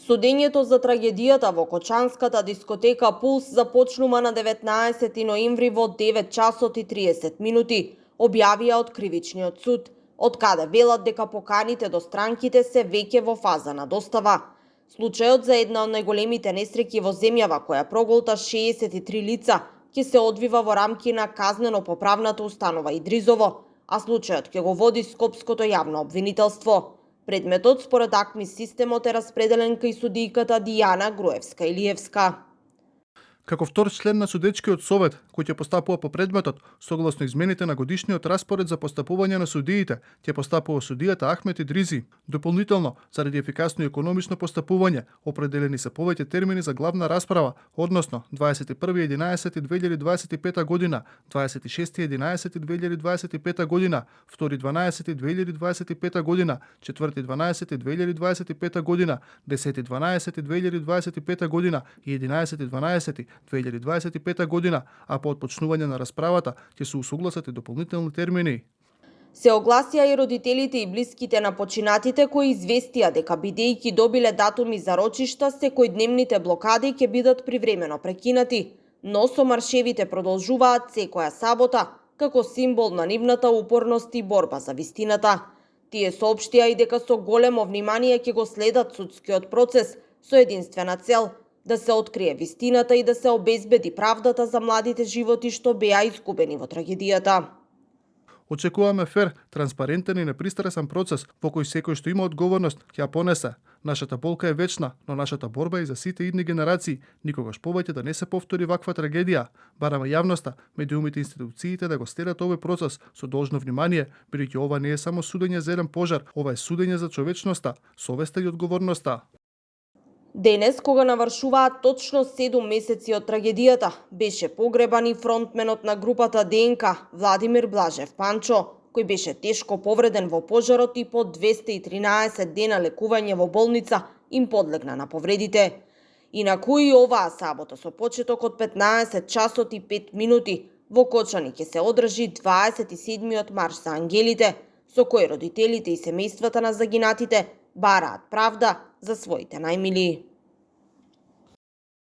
Судењето за трагедијата во кочанската дискотека Пулс започнува на 19 ноември во 9 часот и 30 минути, објавија од Кривичниот суд, од каде велат дека поканите до странките се веќе во фаза на достава. Случајот за една од најголемите несреќи во земјава, која проголта 63 лица, ќе се одвива во рамки на казнено-поправната установа Идризово, а случајот ќе го води Скопското јавно обвинителство. Предметот според АКМИ системот е распределен кај судијката Дијана Груевска-Илиевска. Како втор член на судечкиот совет, кој ќе постапува по предметот, согласно измените на годишниот распоред за постапување на судиите, ќе постапува судијата Ахмет Идризи. Дополнително, заради ефикасно и економично постапување, определени се повеќе термини за главна расправа, односно 21.11.2025 година, 26.11.2025 година, 2.12.2025 година, 4.12.2025 година, 10.12.2025 година и 11.12.2025 година, а по отпочнување на расправата ќе се усогласат и дополнителни термини. Се огласија и родителите и блиските на починатите кои известија дека бидејќи добиле датуми за рочишта, секојдневните блокади ќе бидат привремено прекинати, но со маршевите продолжуваат секоја сабота, како символ на нивната упорност и борба за вистината. Тие соопштија и дека со големо внимание ќе го следат судскиот процес со единствена цел – да се открие вистината и да се обезбеди правдата за младите животи што беа изгубени во трагедијата. Очекуваме фер, транспарентен и непристрасен процес во кој секој што има одговорност ќе ја понесе. Нашата болка е вечна, но нашата борба е за сите идни генерации, никогаш повеќе да не се повтори ваква трагедија. Бараме јавноста, медиумите и институциите да го следат овој процес со должно внимание, бидејќи ова не е само судење за еден пожар, ова е судење за човечноста, совеста и одговорноста. Денес, кога навршуваат точно 7 месеци од трагедијата, беше погребан и фронтменот на групата ДНК, Владимир Блажев Панчо, кој беше тешко повреден во пожарот и по 213 дена лекување во болница им подлегна на повредите. Инаку и оваа сабота со почеток од 15 часот и 5 минути во Кочани ќе се одржи 27-миот марш за ангелите, со кој родителите и семејствата на загинатите бараат правда за своите најмилии.